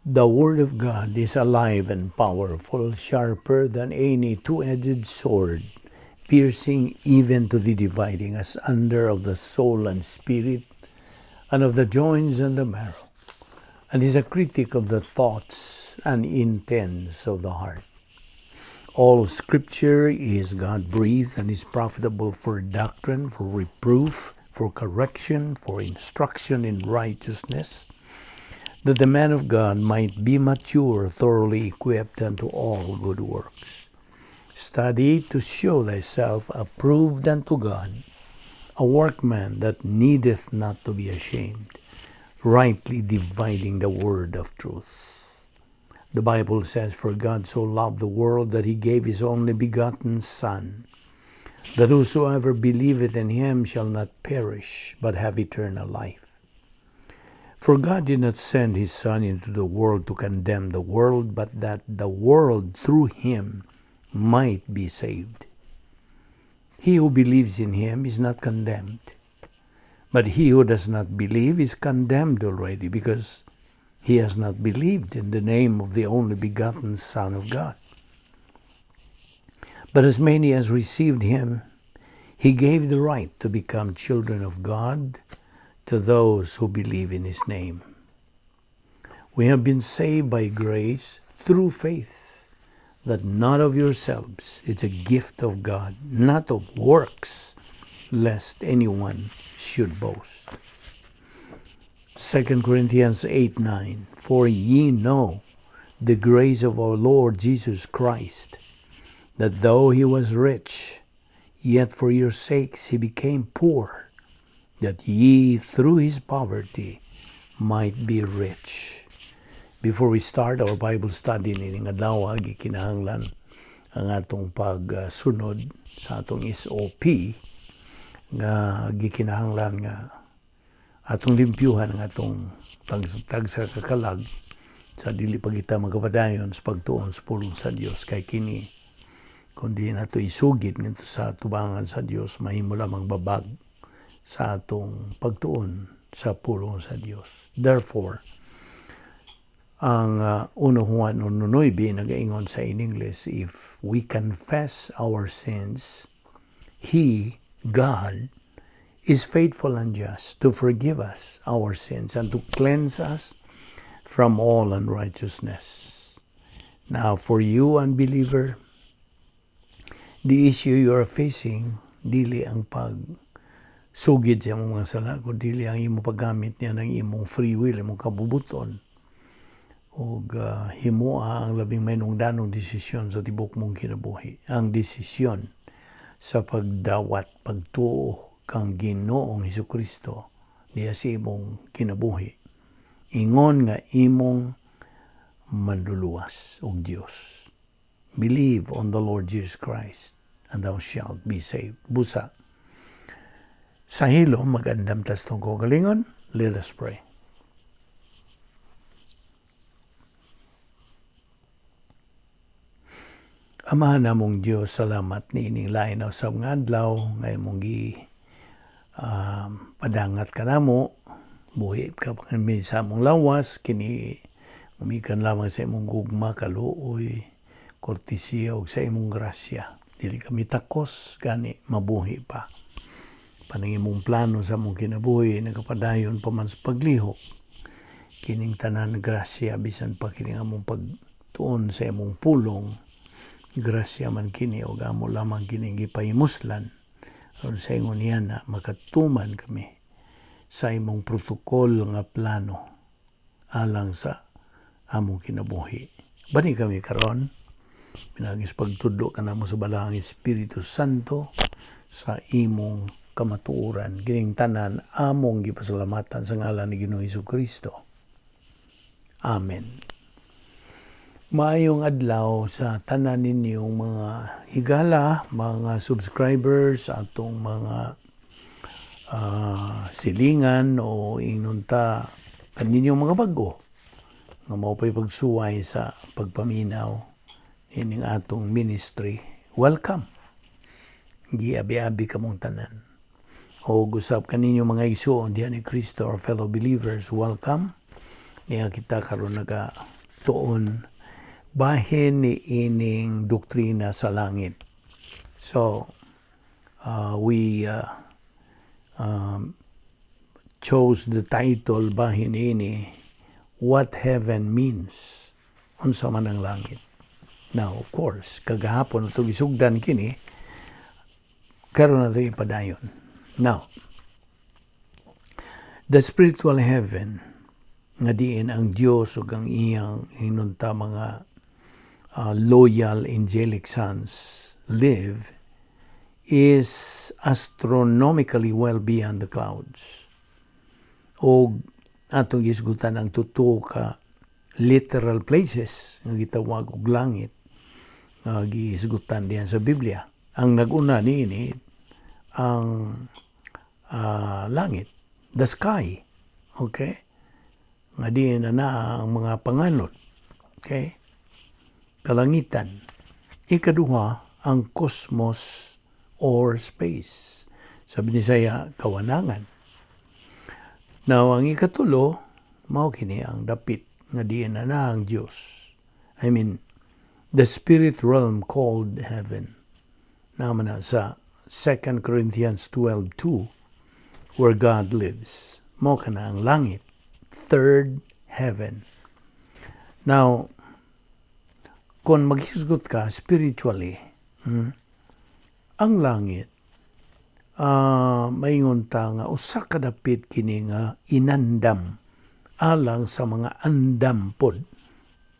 The Word of God is alive and powerful, sharper than any two-edged sword, piercing even to the dividing asunder of the soul and spirit, and of the joints and the marrow, and is a critic of the thoughts and intents of the heart. All Scripture is God-breathed and is profitable for doctrine, for reproof, for correction, for instruction in righteousness, that the man of God might be mature, thoroughly equipped unto all good works. Study to show thyself approved unto God, a workman that needeth not to be ashamed, rightly dividing the word of truth. The Bible says, "For God so loved the world that he gave his only begotten Son, that whosoever believeth in him shall not perish, but have eternal life. For God did not send his Son into the world to condemn the world, but that the world through him might be saved. He who believes in him is not condemned, but he who does not believe is condemned already, because he has not believed in the name of the only begotten Son of God. But as many as received him, he gave the right to become children of God, to those who believe in his name." We have been saved by grace through faith, that not of yourselves, it's a gift of God, not of works, lest anyone should boast. 2 Corinthians 8:9, "For ye know the grace of our Lord Jesus Christ, that though he was rich, yet for your sakes he became poor, that ye through his poverty might be rich." Before we start our Bible study nining adlaw, gikinahanglan ang atong pagsunod sa atong SOP nga gikinahanglan nga atong limpyuhan ang atong tag sa kakalag sa dili pa kita magapadayon sa pagtuon sa pulong sa Dios, kay kini kung di nato isugid ngadto sa tubangan sa Dios, mahimo lamang babag sa atong pagtuon sa pulong sa Dios. Therefore, ang 1 Juan 1:9 nagaingon sa in English, "If we confess our sins, He, God, is faithful and just to forgive us our sins and to cleanse us from all unrighteousness." Now, for you, unbeliever, the issue you are facing, dili ang pag sugid sa imong mga sala, kundi dili ang imong paggamit niya ng imong free will, imong kabubuton, og himoa ang labing mahinungdanong desisyon sa tibok mong kinabuhi. Ang desisyon sa pagdawat, pagtuo kang Ginoong Hesukristo diha sa imong kinabuhi, ingon nga imong manluluwas og Dios. Believe on the Lord Jesus Christ and thou shalt be saved. Busa, sa hilom, magandam tas tong kaugalingon. Let us pray. Amahan namong Dios, salamat niining lain na usab nga adlaw nga imong gi padangat kanamo, buhi ka pa kami sa among lawas. Kini umikan lamang sa imong gugma, kaluoy, kortesiya ug sa imong grasya. Dili kami takos, gani mabuhi pa. Panang imong plano sa among kinabuhi nagapadayon pa man sa paglihok. Kining tanan grasya, bisan pa kining among pagtuon sa imong pulong, grasya man kini ug amo lamang kining gipahimuslan aron sa ingon niya na makatuman kami sa imong protokol nga plano alang sa among kinabuhi. Bani kami karon, pinagis pagtudlo kanamo sa Balaang Espiritu Santo sa imong kamatuoran. Kining tanan among gipasalamatan sa ngalan ni Ginoong Hesukristo. Amen. Maayong adlaw sa tanan ninyong mga higala, mga subscribers, atong mga silingan o inunta kaninyong mga bago nga mao pa'y pagsuway sa pagpaminaw ining atong ministry. Welcome. Giabi-abi kamong tanan. O gusap kaninyo mga igsuon diha ni Kristo or fellow believers, welcome. Niya kita karon naga pagtuon bahin ni ining doktrina sa langit. So, we chose the title bahin ini, "What Heaven Means." Unsa man ang langit. Now, of course, kagahapon ito gisugdan kini, karon na ito ipadayon. Now, the spiritual heaven nga diin ang Dios ug ang iyang hinunta mga loyal angelic sons live is astronomically well beyond the clouds. O atong gisgutan ang totoo ka literal places nga gitawag og langit nga gisgutan diyan sa Biblia. Ang naguna niini ang langit, the sky. Okay? Nga diin na na ang mga panganod. Okay? Kalangitan. Ikaduha, ang cosmos or space. Sabi ni saya, kawanangan. Now, ang ikatulo, mao kini ang dapit nga diin na na ang Dios. I mean, the spirit realm called heaven. Naman na sa 2 Corinthians 12:2, where God lives. Mao kana ang langit, third heaven. Now, kung maghisgot ka spiritually, ang langit, maingon ta nga usa ka dapit kini nga inandam alang sa mga andam pod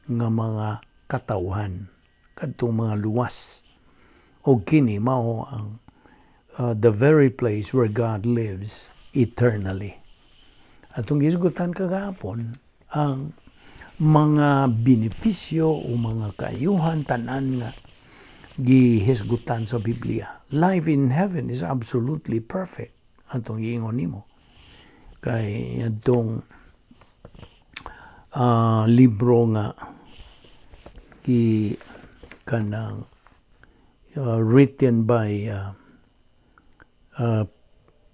nga mga katawhan, kadtong mga luwas, og kini mao ang the very place where God lives eternally. Atong gisgutan kagahapon ang mga benepisyo o mga kaayuhan tanan nga gihisgutan sa Biblia. Life in heaven is absolutely perfect. Atong giingon nimo. Kay atong libro nga gi kanang written by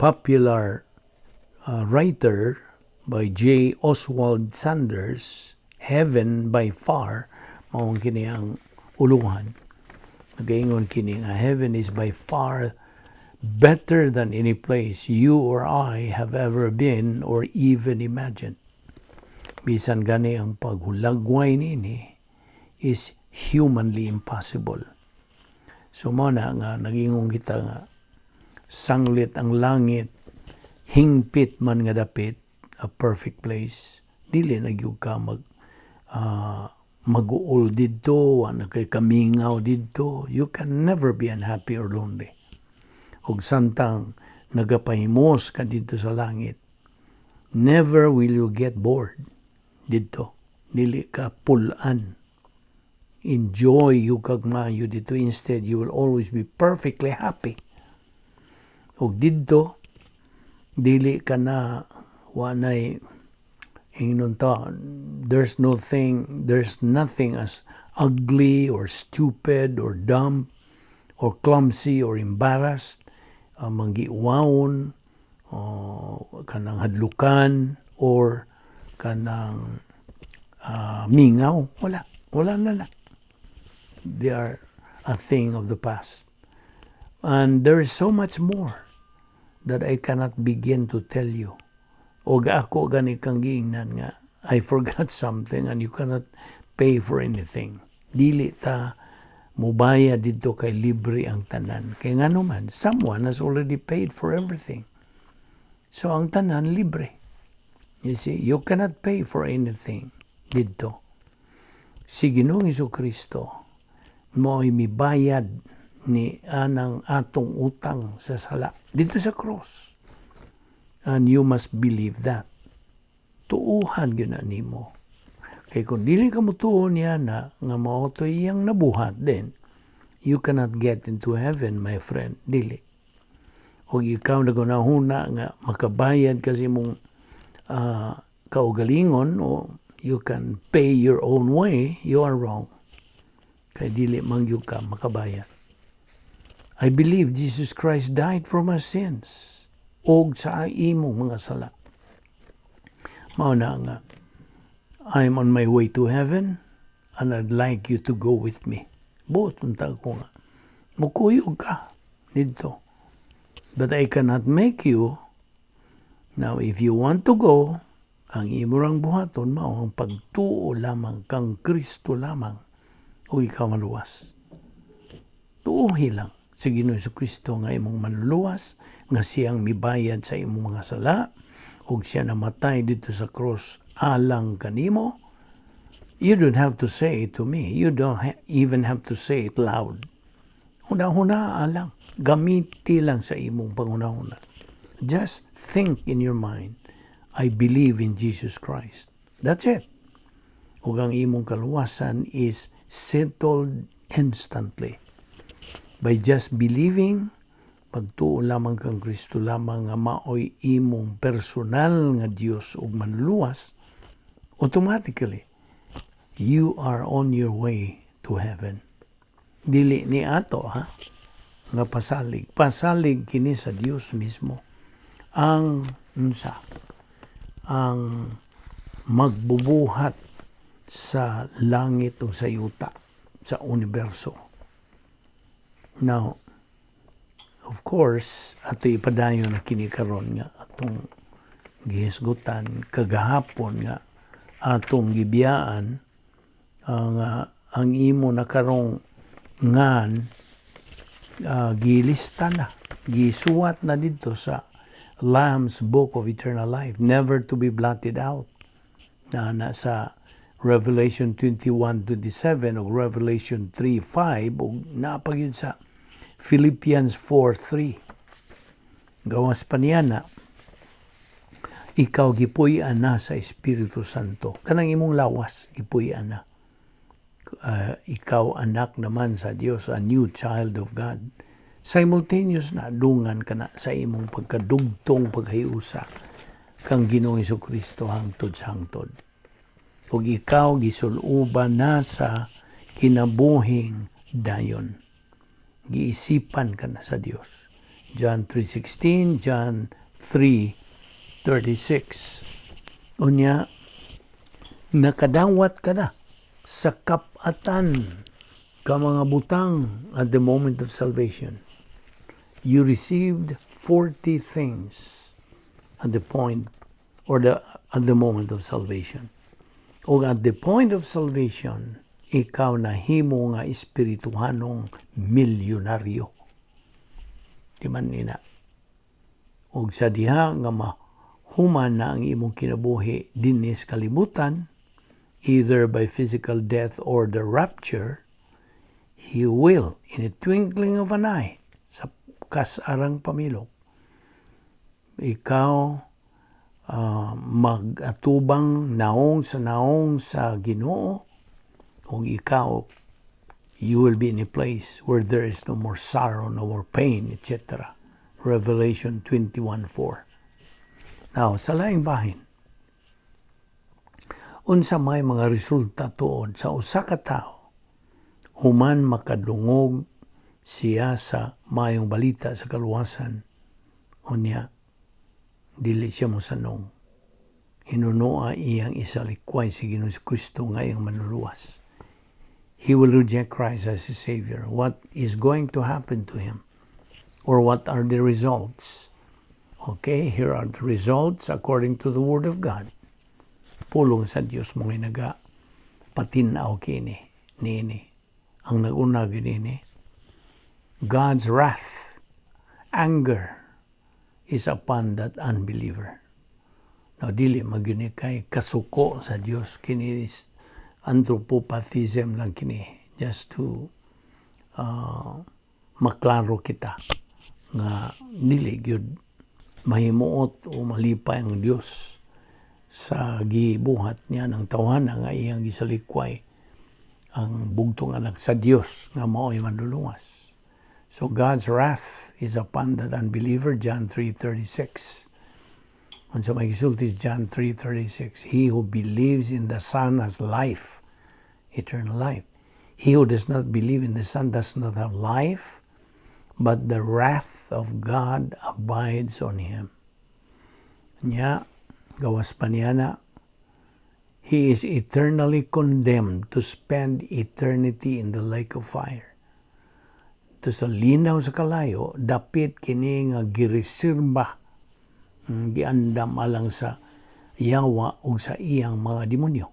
popular writer by J. Oswald Sanders, "Heaven by Far," mao kini ang uluhan. Nagaingon kini nga heaven is by far better than any place you or I have ever been or even imagined. Bisan gani ang paghulagway nini is humanly impossible. So mo na nga nagingon kita nga sanglit ang langit hingpit man nga dapit, a perfect place, dili na gyud ka mag-uol didto, wa na kay kamingaw didto. You can never be unhappy or lonely. Ug samtang nagapahimos ka didto sa langit, never will you get bored didto. Dili ka pulan. Enjoy you kag maayo didto. Instead, you will always be perfectly happy. Ug didto, dili ka na wanay ingnon ta, there's nothing as ugly or stupid or dumb or clumsy or embarrassed, manggiwawon o kanang hadlukan or kanang mingaw. Wala, wala na na. They are a thing of the past. And there is so much more that I cannot begin to tell you. O ako gani kang giingnan nga I forgot something, and you cannot pay for anything. Dili ta mubayad didto kay libre ang tanan. Kay ngano man, someone has already paid for everything. So ang tanan libre. You see, you cannot pay for anything didto. Si Ginoong Kristo mo mibayad ni anang atong utang sa sala didto sa cross. And you must believe that. Tuuhan gyud na nimo. Kay kung dili ka motuo niya na nga mao to iyang nabuhat, then you cannot get into heaven, my friend. Dili. O ikaw nagunahuna nga makabayad kasi mong kaugalingon o you can pay your own way, you are wrong. Kay dili man gyud ka makabayad. I believe Jesus Christ died for my sins og sa imong mga sala. Mao na nga I'm on my way to heaven and I'd like you to go with me. Buot unta ko nga mukuyog ka didto. But I cannot make you. Now, if you want to go, ang imo rang buhaton mao ang pagtuo lamang kang Kristo lamang ug ikaw maluwas. Tuohi lang sa Ginoo Kristo nga imong manluluwas, nga siyang mibayad sa imong mga sala ug siya namatay didto sa cross alang kanimo. You don't have to say it to me. You don't even have to say it loud. Huna-huna lang. Gamiti lang sa imong panghuna-huna. Just think in your mind, "I believe in Jesus Christ." That's it. Ug ang imong kaluwasan is settled instantly. By just believing, pagtuo lamang kang Kristo lamang nga maoy imong personal nga Dios ug manluluwas, automatically, you are on your way to heaven. Dili ni ato ha nga pasalig. Pasalig kini sa Dios mismo. Ang unsa? Ang magbubuhat sa langit o sa yuta, sa universo. Now, of course, ato ipadayon na kini karon nga atong gihisgutan kagahapon nga atong gibiyaan ang imo na karong ngan gilista na, gisuwat na didto sa Lamb's Book of Eternal Life, never to be blotted out. Na sa Revelation 21:27 o Revelation 3:5 o naa pa gyud sa Philippians 4:3. Gawas pa niya na, ikaw gipuy-an na sa Espiritu Santo. Kanang imong lawas, gipuy-an na. Ikaw anak naman sa Dios, a new child of God. Simultaneous na dungan ka na sa imong pagkadugtong paghiusa kang Ginoong Kristo hangtod sa hangtod. Ug ikaw gisuluban na sa kinabuhing dayon. Giisipan ka na sa Dios. John 3:16, John 3:36. Unya, nakadawat ka na sa kapatan ka mga butang at the moment of salvation. You received 40 things at the point or the at the moment of salvation. O at the point of salvation, ikaw nahimo nga espirituhanong milyonaryo. Di man nina? Og sa diha nga mahuman na ang imong kinabuhi dinhi sa kalibutan, either by physical death or the rapture, He will, in a twinkling of an eye, sa kasarang pamilok, ikaw mag-atubang naong sa naong sa Ginoo, kung ikaw, you will be in a place where there is no more sorrow, no more pain, etc. Revelation 21:4. Now, sa laing bahin, unsa may mga resulta tuod sa usa ka tawo human makadungog siya sa maayong balita sa kaluwasan, unya dili siya mosanong, hinunoa iyang isalikway si Ginoong Kristo nga iyang manluluwas? He will reject Christ as his Savior. What is going to happen to him? Or what are the results? Okay, here are the results according to the Word of God. Pulong sa Dios mo naga patinaw kini nini. Ang naguna nini, God's wrath, anger is upon that unbeliever. Now, dili man gyud kay kasuko sa Dios kini, is anthropopathism lang kini just to maklaro kita nga dili gyud mahimuot o malipay ang Dios sa gibuhat niya ng tawhana nga iyang gisalikway ang bugtong anak sa Dios nga mao'y manluluwas. So God's wrath is upon that unbeliever, John 3:36. Unsa may gisulti John 3:36? He who believes in the Son has life, eternal life. He who does not believe in the Son does not have life, but the wrath of God abides on him. Nya, gawas pa niya na, He is eternally condemned to spend eternity in the lake of fire. To sa linaw sa kalayo, dapit kini nga gireserba, giandam alang sa yawa ug sa iyang mga demonyo.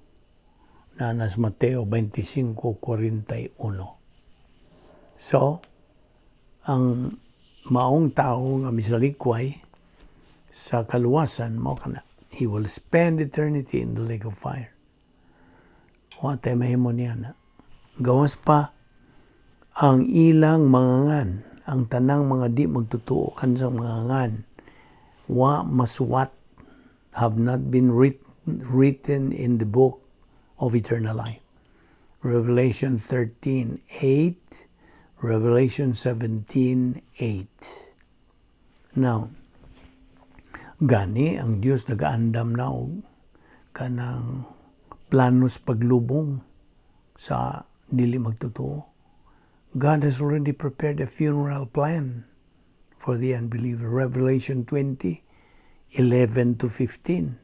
Naa na sa Mateo 25:41. So, ang maong tao nga misalikway sa kaluwasan mao kana. He will spend eternity in the lake of fire. Wa tay mahimo niya na. Gawas pa ang ilang mga ngan, ang tanang mga di magtutuo kansang mga ngan, wa masuwat, have not been written in the book of eternal life. Revelation 13:8, Revelation 17:8. Now, gani ang Dios nagaandam na og kanang planos paglubong sa dili magtotoo. God has already prepared a funeral plan for the unbeliever. Revelation 20:11 to 15.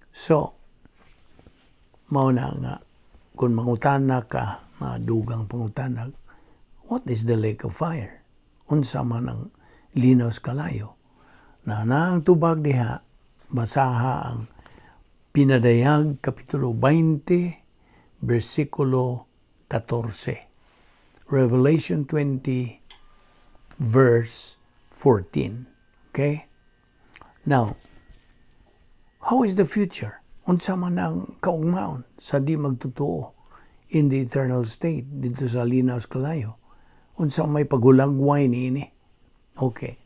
So, mao na nga, kung mangutana ka, mga dugang pangutana, what is the lake of fire? Unsa man ang linaw sa kalayo? Na na ang tubag diha, basaha ang Pinadayag Kapitulo 20, versikulo 14. Revelation 20, verse 14. Okay? Now, how is the future? Unsa man ang kaugmaon sa di magtotoo in the eternal state didto sa linaw sa kalayo? Unsa may paghulagway niini? Okay.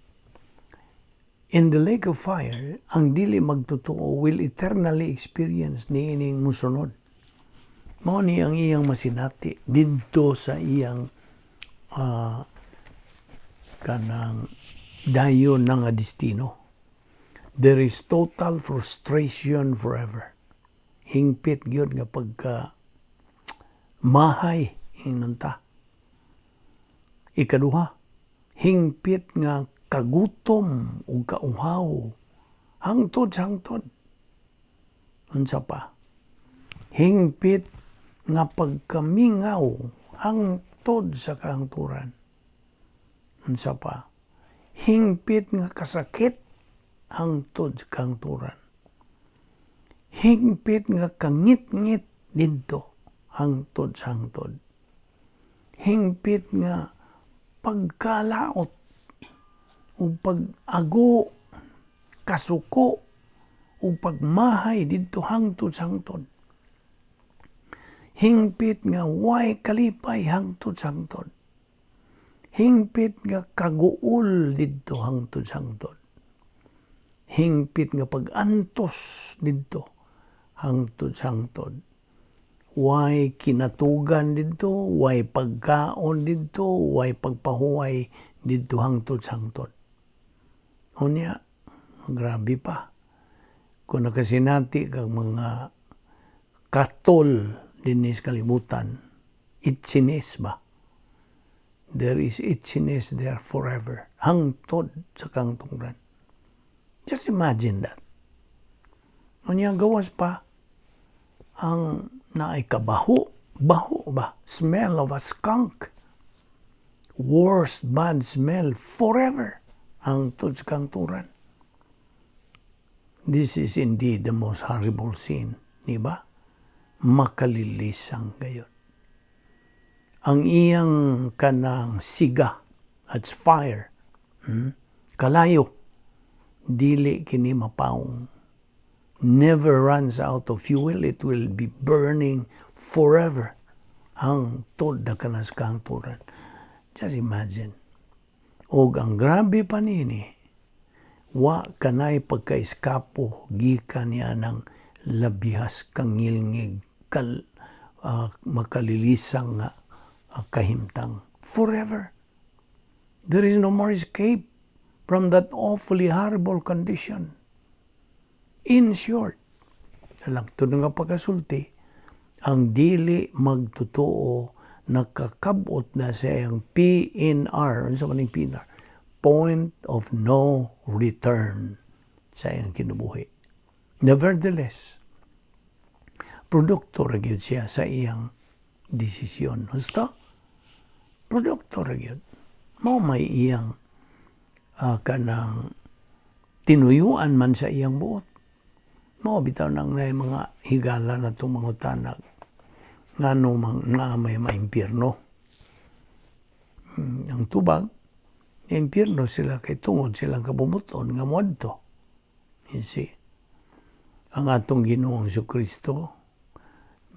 In the lake of fire, ang dili magtotoo will eternally experience niining musunod. Mao ni ang iyang masinati didto sa iyang kanang dayon na nga destino. There is total frustration forever. Hingpit gyud nga pagka mahay ingnon ta. Ikaduha, hingpit nga kagutom ug kauhaw hangtod sa hangtod. Unsa pa? Hingpit nga pagkamingaw hangtod sa kahangturan. Unsa pa? Hingpit nga kasakit hangtod sa kahangturan. Hingpit nga kangitngit didto hangtod sa hangtod. Hingpit nga pagkalaot ug pag-ago, kasuko ug pagmahay didto hangtod sa hangtod. Hingpit nga way kalipay hangtod sa hangtod. Hingpit nga kaguol didto hangtod sa hangtod. Hingpit nga pag-antos didto hangtod sa hangtod. Way kinatugan didto, way pagkaon didto, way pagpahuway didto hangtod sa hangtod. Unya, grabe pa. Kung nakasinati kag mga katol dinhi sa kalibutan, itchiness ba? There is itchiness there forever. Hangtod sa kahangturan. Just imagine that. Unya, gawas pa, ang naay kabaho, baho ba? Smell of a skunk. Worst bad smell forever. Hangtod sa kahangturan. This is indeed the most horrible scene, di ba? Makalilisang gayon. Ang iyang kanang siga, that's fire, Kalayo, dili kini mapaong. Never runs out of fuel, it will be burning forever. Hangtod na kana sa kahangturan. Just imagine. Og ang grabe pa nini, wa kanay pagka-eskapo gikan niya ng labihas kangilngig makalilisang nga kahimtang forever. There is no more escape from that awfully horrible condition. In short, langtod nga pagkasulti, ang dili magtotoo nakakabot na sa iyang PNR. Ano sa maning PNR? Point of no return sa iyang kinabuhi. Nevertheless, Produkto ra gyud siya sa iyang desisyon. Husto? Produkto ra gyud. Mao may iyang kanang tinuyuan man sa iyang buot. Mao bitaw nang naay mga higala na itong mga tanak ngano mang nga may maimpierno. Ang tubag, impierno sila kay tungod silang kabumuton nga moadto. You see? Ang atong Ginoong Kristo,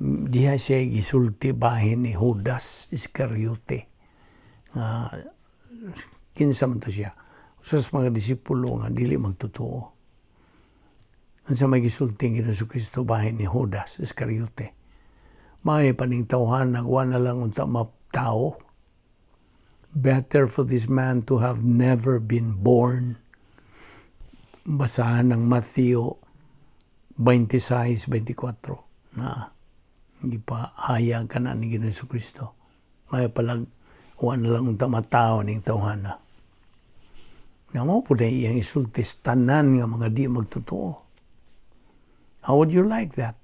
diha siya gisulti bahin ni Judas Iscariote. Nga kinsa man to siya? Usa sa mga disipulo nga dili magtotoo. Unsa may gisulti ang Ginoong Kristo bahin ni Judas Iscariote? "May paning tawhana, wa na lang unta maptao. Better for this man to have never been born." Basahan ng Mateo 26:24 na gipahayag ka na ni Ginoong Kristo. "May palag wa na lang unta matao ning tawhana." Nga mao po na iyang isulti sa tanan nga mga di magtotoo. How would you like that,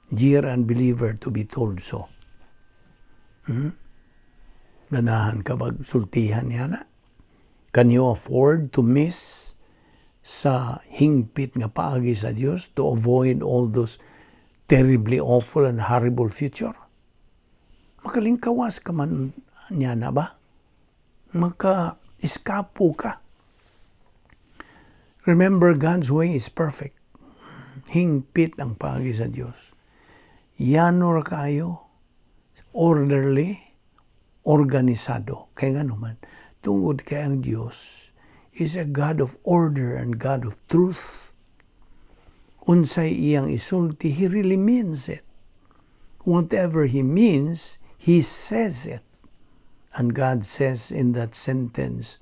dear unbeliever, to be told so? Hmm? Ganahan ka magsultihan niya na? Can you afford to miss sa hingpit nga paagi sa Dios to avoid all those terribly awful and horrible future? Makalingkawas ka man niya na ba? Maka-eskapo ka. Remember, God's way is perfect. Hingpit ang paagi sa Dios. Yano ra kayo, orderly, organisado. Kaya nga naman, tungod kay ang Dios is a God of order and God of truth. Unsay iyang isulti, He really means it. Whatever He means, He says it. And God says in that sentence,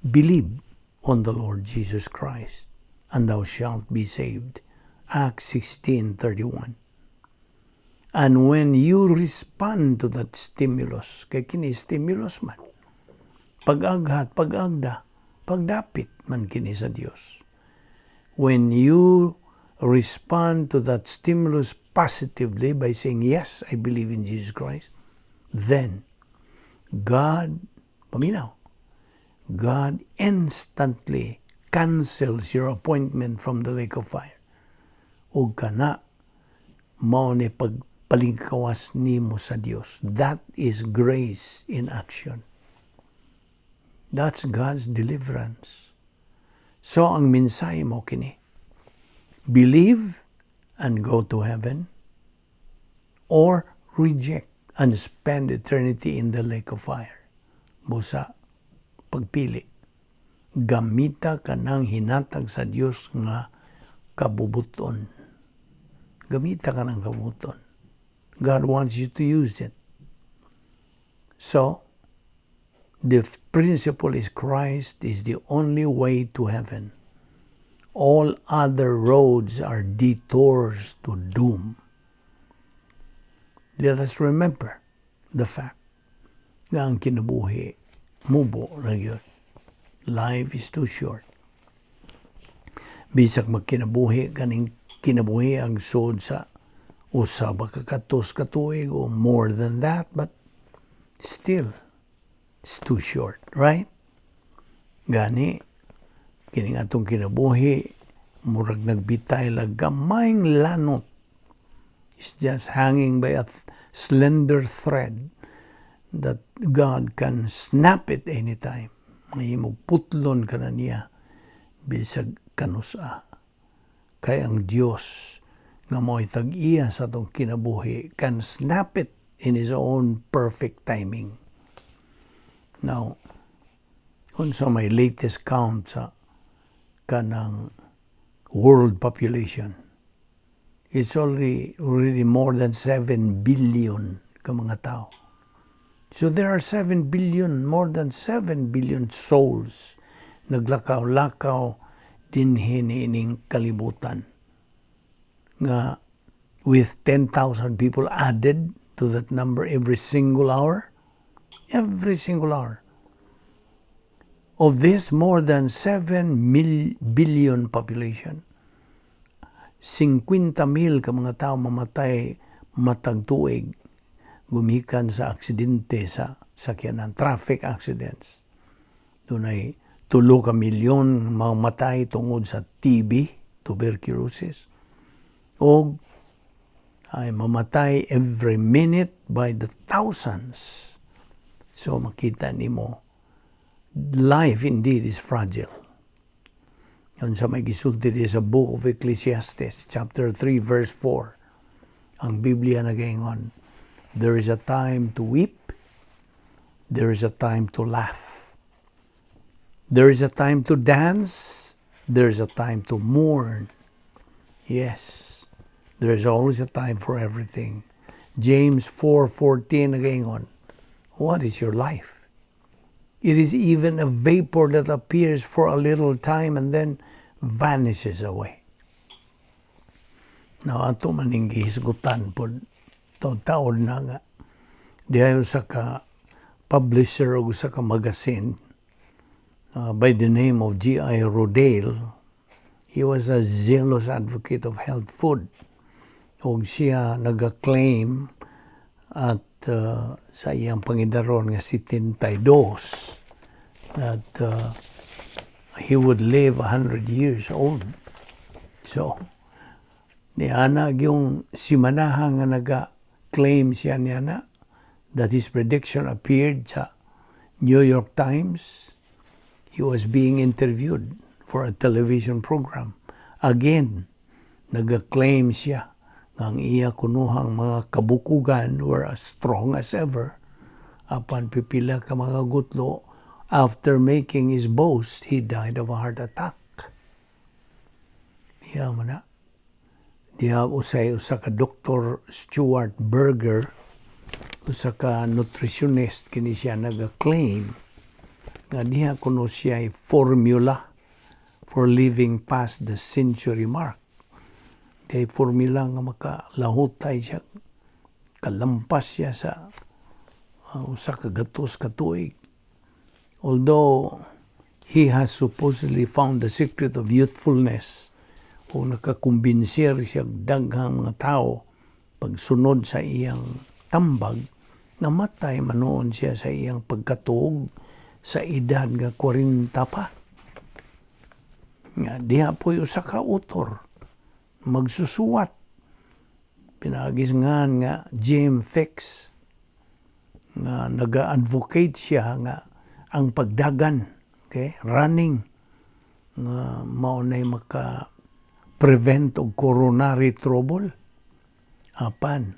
"Believe on the Lord Jesus Christ, and thou shalt be saved." Acts 16:31. And when you respond to that stimulus, kay kini stimulus man, pag-aghat, pag-agda, pagdapit man kini sa Dios. When you respond to that stimulus positively by saying, "Yes, I believe in Jesus Christ," then God, paminaw, God instantly cancels your appointment from the lake of fire. Ug kana, mao ni pagpalingkawas nimo sa Dios. That is grace in action. That's God's deliverance. So ang mensahe mo kini: believe and go to heaven or reject and spend eternity in the lake of fire. Busa pagpili. Gamita ka ng hinatag sa Dios nga kabubuton. Gamita ka ng kabubuton. God wants you to use it. So, the principle is Christ is the only way to heaven. All other roads are detours to doom. Let us remember the fact nga ang kinabuhi mubo ra gyud. Life is too short. Bisag magkinabuhi kaning kinabuhi ang sud sa usa ba ka katos ka tuig o more than that, but still it's too short, right? Gani kining atong kinabuhi murag nagbitay lag gamayng lanot. It's just hanging by a slender thread that God can snap it anytime. Mahimong putlon ka na niya bisag kanusa. Kay ang Dios nga mo'y tag-iya sa atong kinabuhi can snap it in His own perfect timing. Now, unsa may latest count sa kanang world population? It's already more than 7 billion ka mga tao. So there are 7 billion, more than 7 billion souls naglakaw-lakaw dinhi niining kalibutan. Nga with 10,000 people added to that number every single hour, every single hour. Of this more than 7 billion population, 50 mil ka mga tao mamatay matag tuig gumikan sa aksidente sa sakyanan, traffic accidents. Dunay 3 ka milyon mamatay tungod sa TB, tuberculosis. O ay mamatay every minute by the thousands. So makita nimo, life indeed is fragile. Yun sa may gisulti di sa Book of Ecclesiastes, chapter 3, verse 4. Ang Biblia nagaingon, "There is a time to weep, there is a time to laugh. There is a time to dance, there is a time to mourn." Yes, there is always a time for everything. James 4:14 nagaingon, "What is your life? It is even a vapor that appears for a little time and then vanishes away." Now, ato maning gihisgutan pod taod na nga dihay usa ka publisher o usa ka magazine by the name of G.I. Rodale. He was a zealous advocate of health food. Og siya naga-claim at sa iyang pangidaron nga 72 that he would live 100 years old. So, niana yung simanaha nga naga-claim siya niana that his prediction appeared sa New York Times. He was being interviewed for a television program. Again, naga-claim siya nga ang iya kunuhang mga kabukugan were as strong as ever. Apan pipila ka mga gutlo after making his boast, he died of a heart attack. Diya mo na. Diha usay usa ka Dr. Stuart Berger, usa ka nutritionist, kini siya naga-claim nga diha kuno siya formula for living past the century mark. Kay formula nga makalahutay siya, kalampas siya sa 100 ka tuig. Although he has supposedly found the secret of youthfulness o nakakumbinser siya daghang mga tao pagsunod sa iyang tambag, namatay man siya sa iyang pagkatuog sa edad nga 40 pa. Nga diha po'y usa ka author magsusuwat pinagisngan nga Jim Fixx nga naga-advocate siya nga ang pagdagan, okay, running, nga mao nay maka prevent og coronary trouble. Apan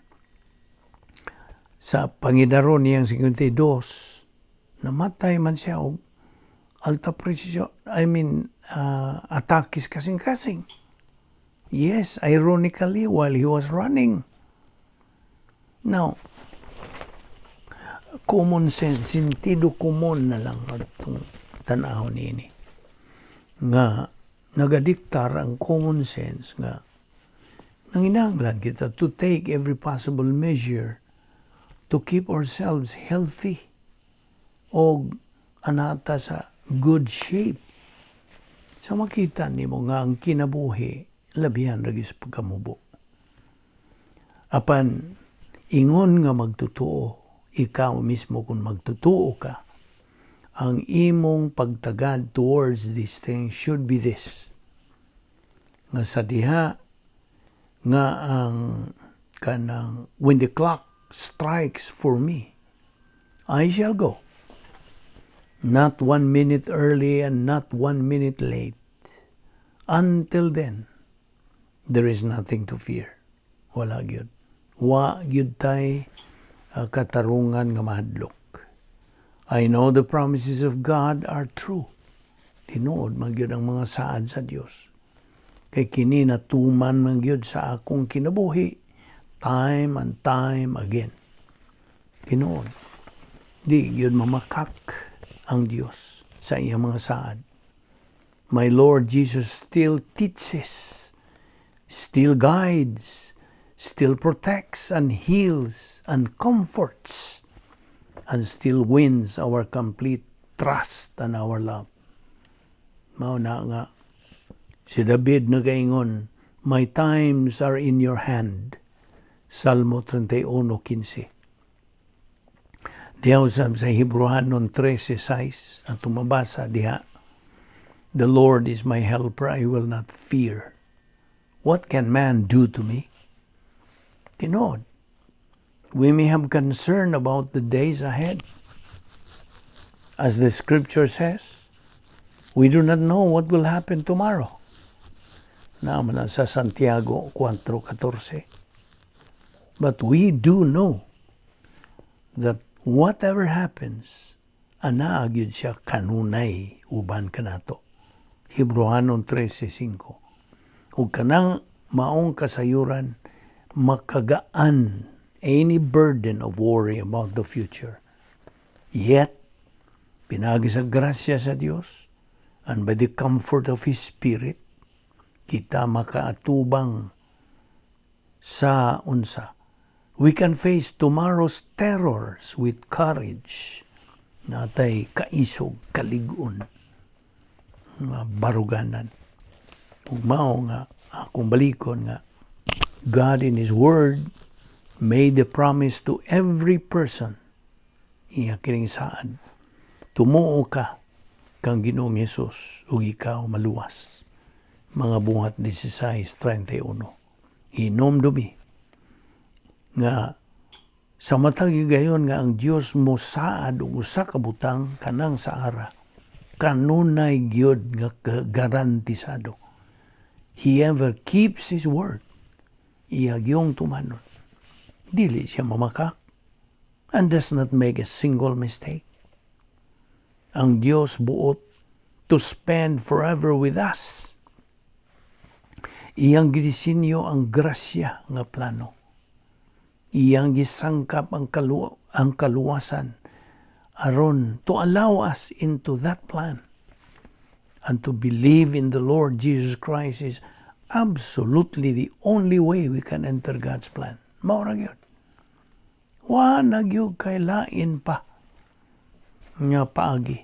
sa pangidaron niyang 52, namatay man siya og alta pressure, I mean, atakis kasing-kasing. Yes, ironically, while he was running. Now, common sense, sentido komon na lang atong tan-awon niini. Nga nagadiktar ang common sense nga nanginahanglan kita to take every possible measure to keep ourselves healthy o anata sa good shape. Sa makita nimo nga ang kinabuhi labihan ra gyud sa pagkamubo. Apan ingon nga magtotoo, ikaw mismo kung magtotoo ka, ang imong pagtagad towards these things should be this. Nga sa diha nga ang kanang when the clock strikes for me, I shall go. Not one minute early and not one minute late. Until then, there is nothing to fear. Wala gyud. Wa gyud tay katarungan nga mahadlok. I know the promises of God are true. Tinuod man gyud ang mga saad sa Dios. Kay kini natuman man gyud sa akong kinabuhi time and time again. Tinuod. Di gyud mamakak ang Dios sa iyang mga saad. My Lord Jesus still teaches, still guides, still protects and heals and comforts, and still wins our complete trust and our love. Mao na nga si David nagaingon, My times are in your hand." Salmo 31:15. Diha usab sa Hebreohanon 13:6, atong mabasa diha, "The Lord is my helper, I will not fear. What can man do to me?" Tinuod, we may have concern about the days ahead. As the scripture says, we do not know what will happen tomorrow. Naa man sa Santiago 4:14. But we do know that whatever happens, anaa gyud siya kanunay uban kanato. Hebreohanon 13:5. Ug kanang maong kasayuran makagaan any burden of worry about the future. Yet, pinaagi sa grasya sa Dios and by the comfort of His Spirit, kita makaatubang sa unsa. We can face tomorrow's terrors with courage. Naa tay kaisog, kalig-on, nga baruganan. Ug mao nga akong balikon nga God in His Word made the promise to every person. Iya kining saad: "Tumuo ka kang Ginoong Hesus ug ikaw maluwas." Mga Buhat 16:31. Hinumdumi nga sa matag higayon nga ang Dios mo saad og usa ka butang, kanang saara kanunay gyud nga garantisado. He ever keeps His word. Iya gyung tumanon. Dili siya mamakak and does not make a single mistake. Ang Dios buot to spend forever with us. Iyang gidisenyo ang grasya nga plano. Iyang gisangkap ang kaluwasan aron to allow us into that plan. And to believe in the Lord Jesus Christ is absolutely the only way we can enter God's plan. Mao ra gyud. Wa na gyud kay lain pa nga paagi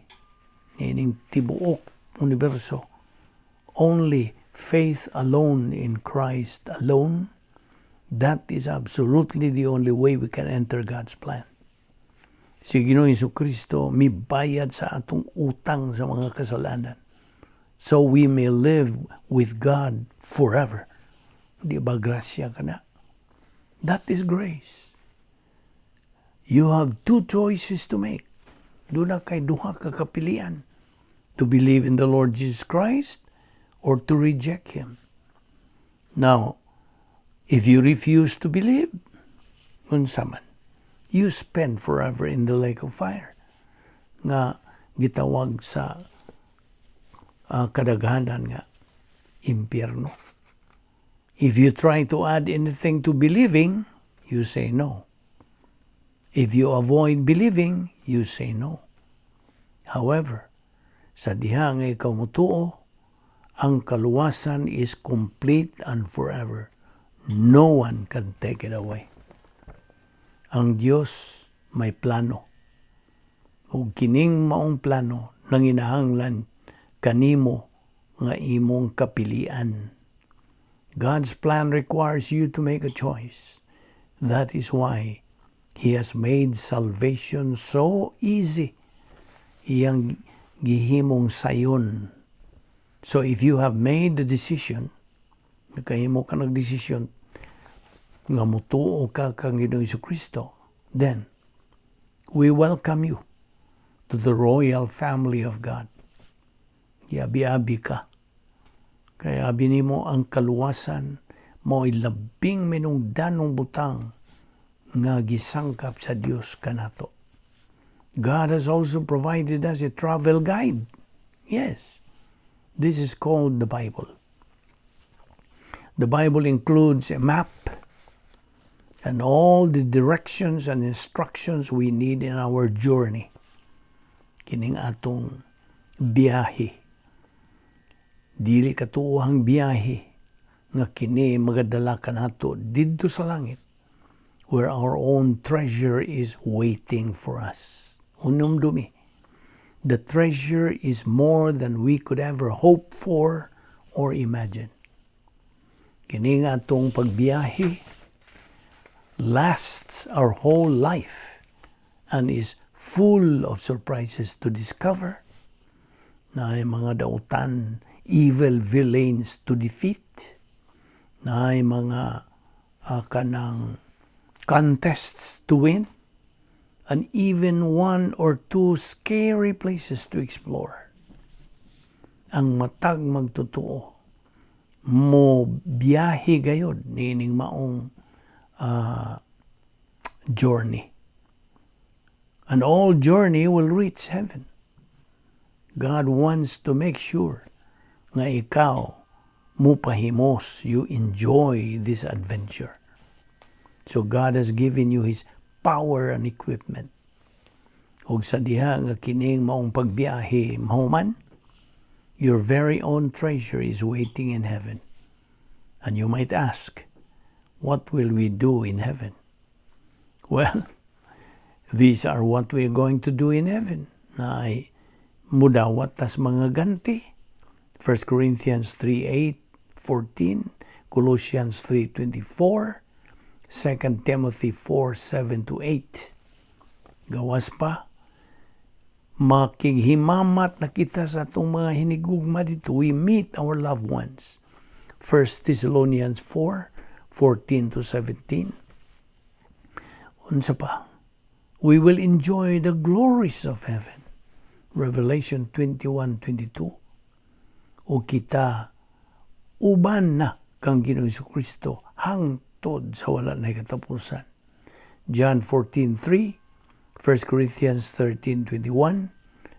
niining tibuok universo. Only faith alone in Christ alone. That is absolutely the only way we can enter God's plan. Si Ginoong Kristo mibayad sa atong utang sa mga kasalanan so we may live with God forever. Di ba grasya kana? That is grace. You have two choices to make. Duna kay duha ka kapilian: to believe in the Lord Jesus Christ or to reject Him. Now, if you refuse to believe, unsa man, you spend forever in the lake of fire nga gitawag sa kadaghanan nga impyerno. If you try to add anything to believing, you say no. If you avoid believing, you say no. However, sa diha nga ikaw mutuo, ang kaluwasan is complete and forever. No one can take it away. Ang Dios may plano. Ug kining maong plano nanginahanglan kanimo nga imong kapilian. God's plan requires you to make a choice. That is why He has made salvation so easy. Iyang gihimong sayon. So if you have made the decision, nakahimo ka nagdesisyon nga mutuo ka kang Ginoong Kristo, then we welcome you to the royal family of God. Giabi-abi ka. Kaya abi nimo ang kaluwasan mao'y labing minungdanong butang nga gisangkap sa Dios kanato. God has also provided us a travel guide. Yes, this is called the Bible. The Bible includes a map and all the directions and instructions we need in our journey. Kining atong biyahe. Dili katuohang biyahe nga kini magadala kanato didto sa langit where our own treasure is waiting for us. Hinumdumi, the treasure is more than we could ever hope for or imagine. Kini nga atong pagbiyahe lasts our whole life and is full of surprises to discover, naay mga dautan, evil villains to defeat, naay mga kanang contests to win, and even one or two scary places to explore. Ang matag magtotoo mo biyahe gayod niining maong journey. And all journey will reach heaven. God wants to make sure nga ikaw mupahimos, you enjoy this adventure. So God has given you His power and equipment. Ug sa diha nga kining maong pagbiyahe mahuman, your very own treasure is waiting in heaven. And you might ask, "What will we do in heaven?" Well, these are what we are going to do in heaven. Naay mudawat tas mga ganti. 1 Corinthians 3:8, 14, Colossians 3:24, 2 Timothy 4:7 to 8. Gawas pa, makighimamat na kita sa atong mga hinigugma dito. We meet our loved ones. 1 Thessalonians 4:14 to 17. Unsa pa? We will enjoy the glories of heaven. Revelation 21:22. O kita uban na kang Ginoong Kristo hangtod sa wala na katapusan. John 14:3, 1 Corinthians 13:21,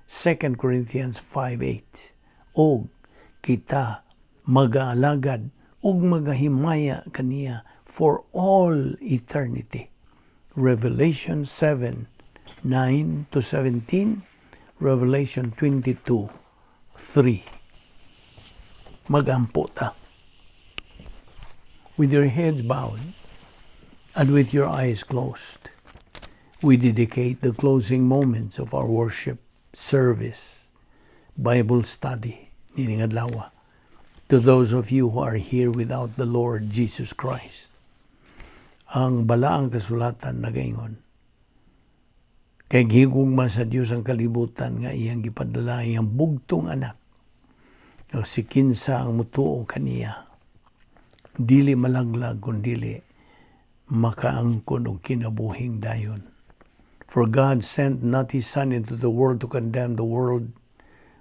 2 Corinthians 5:8. Og kita magaalagad ug magahimaya kaniya for all eternity. Revelation 7:9 to 17, Revelation 22:3. Magampo ta. With your heads bowed and with your eyes closed, we dedicate the closing moments of our worship service, Bible study, nining adlaw, to those of you who are here without the Lord Jesus Christ. Ang balaang kasulatan nagaingon, kay gihigugma sa Dios ang kalibutan nga iyang gipadala iyang bugtong anak, nga si kinsa ang mutuo kaniya dili malaglag kundili makaangkon og kinabuhing dayon. For God sent not His Son into the world to condemn the world,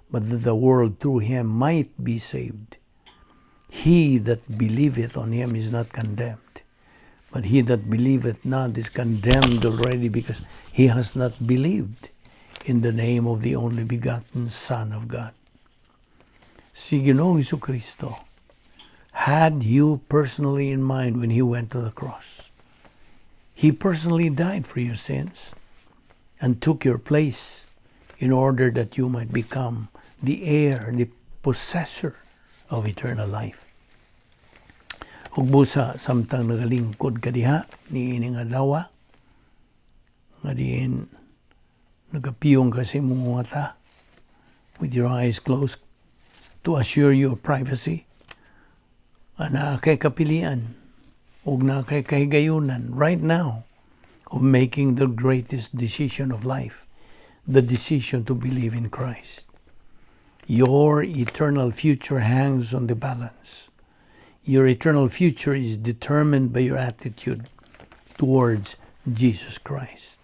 but that the world through Him might be saved. He that believeth on Him is not condemned, but he that believeth not is condemned already, because he has not believed in the name of the only begotten Son of God. Si Ginoong Kristo had you personally in mind when He went to the cross. He personally died for your sins and took your place in order that you might become the heir, the possessor of eternal life. Ug busa samtang nagalingkod ka diha niining adlaw nga diin nagapiyong ka sa imong mata, with your eyes closed to assure you of privacy, naa kay kapilian ug naa kay kahigayunan right now of making the greatest decision of life, the decision to believe in Christ. Your eternal future hangs on the balance. Your eternal future is determined by your attitude towards Jesus Christ.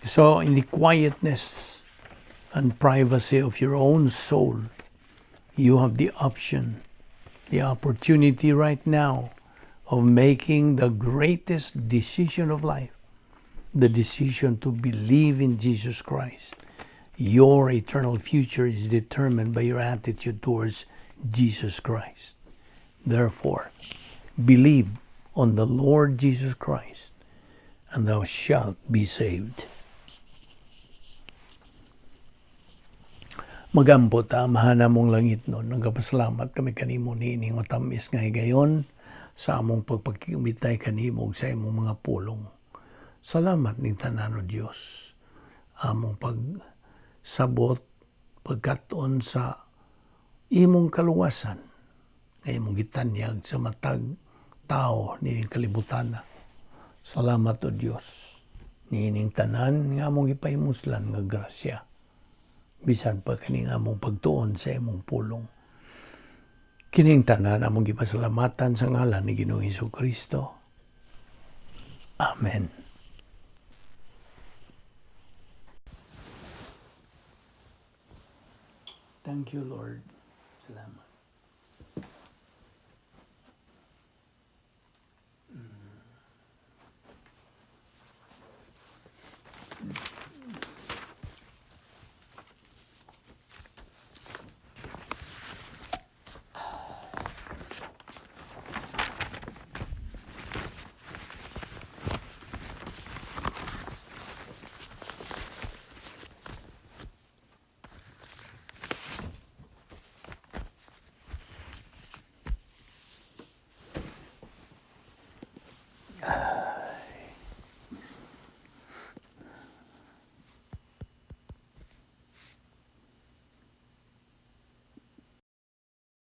So, in the quietness and privacy of your own soul, you have the option, the opportunity right now of making the greatest decision of life, the decision to believe in Jesus Christ. Your eternal future is determined by your attitude towards Jesus Christ. Therefore, believe on the Lord Jesus Christ, and thou shalt be saved. Magampo ta. Amahan namong langitnon, nagapasalamat kami kanimo niining matamis nga higayon sa among pagpakiumitay kanimo sa imong mga pulong. Salamat ning tanan, O Dios. Among pagsabot, pagkat-on sa imong kaluwasan. Nga imong gitanyag sa matag tao niining kalibutan. Salamat, O Dios, niining tanan nga among gipahimuslan nga grasya. Bisan pa kining among pagtuon sa imong pulong. Kining tanan among gipasalamatan sa ngalan ni Ginoong Hesus Kristo. Amen. Thank you, Lord. Salamat.